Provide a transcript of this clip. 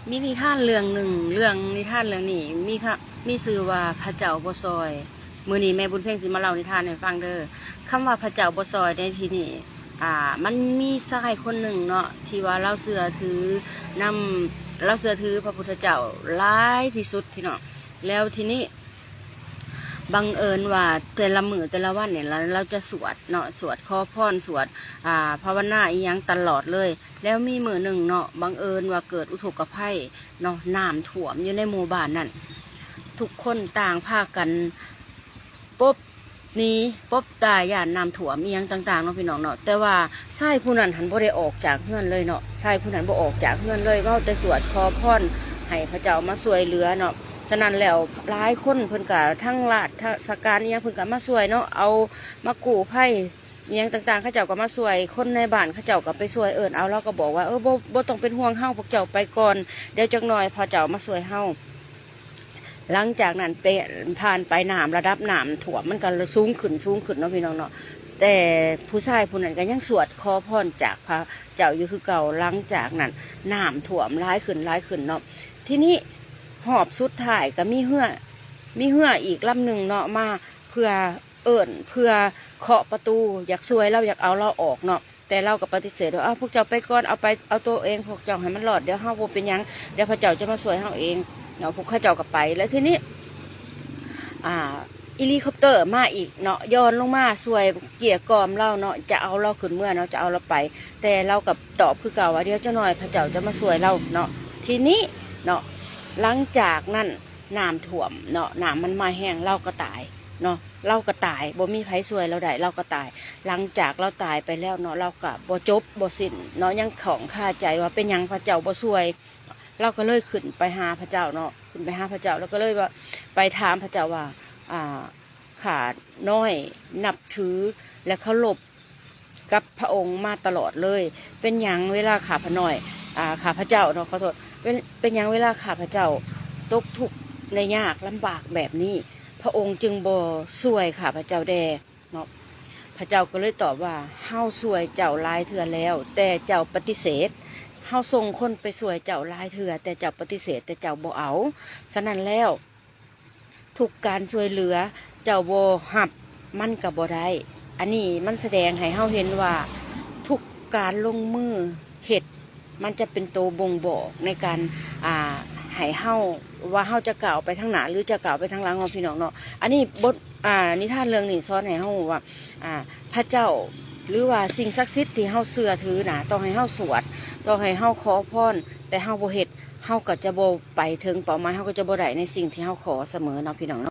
ມີນິທານເລື່ອງໜຶ່ງ, ເລື່ອງ ນິທານເລື່ອງນີ້ມີຄະ ມີຊື່ວ່າພະເຈົ້າບໍ່ຊ່ອຍ. ມື້ນີ້ແມ່ບຸນເພັງຊິມາເລົ່ານິທານໃຫ້ຟັງເດີ້. ຄຳວ່າພະເຈົ້າບໍ່ຊ່ອຍໃນທີ່ນີ້ ອ່າ ມັນມີຊາຍຄົນໜຶ່ງເນາະ ທີ່ວ່າລາວເຊື່ອຖືນຳ ລາວເຊື່ອຖືພະພຸດທະເຈົ້າຫຼາຍທີ່ສຸດພີ່ນ້ອງ. ແລ້ວທີນີ້ ບັງເອີນວ່າແຕ່ລະມື້ແຕ່ລະວັນນີ້ລະ ລາວຈະສວດເນາະ ສວດຂໍພອນ ສວດ ອ່າ ພາວະນາອີ່ຫຍັງຕະຫຼອດເລີຍ. ແລ້ວມີມື້ໜຶ່ງເນາະ ບັງເອີນວ່າເກີດອຸທົກກະໄພເນາະ ນ້ຳຖ້ວມຢູ່ໃນໝູ່ບ້ານນັ້ນ. ທຸກຄົນຕ່າງພາກັນປົບໜີ ປົບຕາຍ ຢ້ານນ້ຳຖ້ວມອີ່ຫຍັງຕ່າງໆເນາະ ພີ່ນ້ອງເນາະ. ແຕ່ວ່າຊາຍຜູ້ນັ້ນຫັ້ນບໍ່ໄດ້ອອກຈາກເຮືອນເລີຍເນາະ, ຊາຍຜູ້ນັ້ນບໍ່ອອກຈາກເຮືອນເລີຍ ເວົ້າແຕ່ສວດຂໍພອນໃຫ້ພະເຈົ້າມາຊ່ວຍເຫຼືອເນາະ. ສະນັ້ນແລ້ວ ຫຼາຍຄົນເພິ່ນກະ ທັງລາຊະການອີ່ຫຍັງເພິ່ນກະມາຊ່ວຍເນາະ, ເອົາມາກູ້ໄພ ອີ່ຫຍັງຕ່າງໆ ເຂົາເຈົ້າກໍມາຊ່ວຍ, ຄົນໃນບ້ານເຂົາເຈົ້າກໍໄປຊ່ວຍເອີ້ນເອົາ. ລາວກໍບອກວ່າ ເອີ ບໍ່ ບໍ່ຕ້ອງເປັນຫ່ວງເຮົາ, ພວກເຈົ້າໄປກ່ອນ, ດຽວຈັກໜ່ອຍພະເຈົ້າມາຊ່ວຍເຮົາ. ຫຼັງຈາກນັ້ນໄປ ຜ່ານໄປ ນ້ຳ ລະດັບນ້ຳຖ້ວມມັນກໍສູງຂຶ້ນ ສູງຂຶ້ນເນາະ ພີ່ນ້ອງເນາະ. ແຕ່ຜູ້ຊາຍຜູ້ນັ້ນກໍຍັງສວດຂໍພອນຈາກພະເຈົ້າຢູ່ຄືເກົ່າ. ຫຼັງຈາກນັ້ນນ້ຳຖ້ວມຫຼາຍຂຶ້ນ ຫຼາຍຂຶ້ນເນາະ. ທີນີ້ຮອບສຸດທ້າຍກໍມີເຮືອ ມີເຮືອອີກລຳໜຶ່ງເນາະ ມາ ເພື່ອເອີ້ນ ເພື່ອເຄາະປະຕູ ຢາກຊ່ວຍລາວ ຢາກເອົາລາວອອກເນາະ. ແຕ່ລາວກໍປະຕິເສດວ່າ ເອົາ ພວກເຈົ້າໄປກ່ອນ ເອົາໄປ ເອົາໂຕເອງພວກເຈົ້າໃຫ້ມັນລອດ, ດຽວເຮົາບໍ່ເປັນຫຍັງ, ດຽວພະເຈົ້າຈະມາຊ່ວຍເຮົາເອງເນາະ. ພວກເຂົາເຈົ້າກໍໄປ. ແລ້ວທີນີ້ ອ່າ ເຮລິຄອບເຕີມາອີກເນາະ ຢ່ອນລົງມາຊ່ວຍເກລ້ຽກ່ອມລາວເນາະ, ຈະເອົາລາວຂຶ້ນເມືອເນາະ ຈະເອົາລາວໄປ. ແຕ່ລາວກໍຕອບຄືເກົ່າວ່າ ດຽວຈັກໜ່ອຍພະເຈົ້າຈະມາຊ່ວຍລາວເນາະ. ທີນີ້ເນາະ ຫຼັງຈາກນັ້ນ ນ້ຳຖ້ວມເນາະ ນ້ຳມັນມາແຮງ ລາວກໍຕາຍເນາະ, ລາວກໍຕາຍ ບໍ່ມີໃຜຊ່ວຍລາວໄດ້ ລາວກໍຕາຍ. ຫຼັງຈາກລາວຕາຍໄປແລ້ວເນາະ ລາວກໍບໍ່ຈົບບໍ່ສິ້ນເນາະ ຍັງຂ້ອງຄາໃຈວ່າເປັນຫຍັງພະເຈົ້າບໍ່ຊ່ວຍ. ລາວກໍເລີຍຂຶ້ນໄປຫາພະເຈົ້າເນາະ ຂຶ້ນໄປຫາພະເຈົ້າ ລາວກໍເລີຍວ່າ ໄປຖາມພະເຈົ້າວ່າ ອ່າ ຂ້ານ້ອຍນັບຖື ແລະ ເຄົາລົບ ກັບພະອົງມາຕະຫຼອດເລີຍ. ເປັນຫຍັງເວລາຂ້າພະນ້ອຍ ອ່າ ຂ້າພະເຈົ້າເນາະ ຂໍໂທດ ເປັນ ເປັນຫຍັງເວລາຂ້າພະເຈົ້າຕົກທຸກໄດ້ຍາກລຳບາກແບບນີ້ ພະອົງຈຶ່ງບໍ່ຊ່ວຍຂ້າພະເຈົ້າແດ່ເນາະ? ພະເຈົ້າກໍເລີຍຕອບວ່າ ເຮົາຊ່ວຍເຈົ້າຫຼາຍເທື່ອແລ້ວ ແຕ່ເຈົ້າປະຕິເສດ. ເຮົາສົ່ງຄົນໄປຊ່ວຍເຈົ້າຫຼາຍເທື່ອ ແຕ່ເຈົ້າປະຕິເສດ ແຕ່ເຈົ້າບໍ່ເອົາ. ສະນັ້ນແລ້ວ ທຸກການຊ່ວຍເຫຼືອເຈົ້າບໍ່ຮັບ ມັນກໍບໍ່ໄດ້. ອັນນີ້ມັນສະແດງໃຫ້ເຮົາເຫັນວ່າ ທຸກການລົງມືເຮັດ ມັນຈະເປັນໂຕບົ່ງບອກໃນການ ອ່າ ໃຫ້ເຮົາວ່າເຮົາຈະກ້າວໄປທາງໜ້າ ຫຼື ຈະກ້າວໄປທາງຫຼັງເນາະ ພີ່ນ້ອງເນາະ. ອັນນີ້ບົດ ອ່າ ນິທານເລື່ອງນີ້ສອນໃຫ້ເຮົາຮູ້ວ່າ ອ່າ ພະເຈົ້າ ຫຼືວ່າສິ່ງສັກສິດທີ່ເຮົາເຊື່ອຖືນະ ຕໍ່ໃຫ້ເຮົາສວດ ຕໍ່ໃຫ້ເຮົາຂໍພອນ ແຕ່ເຮົາບໍ່ເຮັດ ເຮົາກໍຈະບໍ່ໄປເຖິງເປົ້າໝາຍ ເຮົາກໍຈະບໍ່ໄດ້ໃນສິ່ງທີ່ເຮົາຂໍສະເໝີເນາະ ພີ່ນ້ອງເນາະ.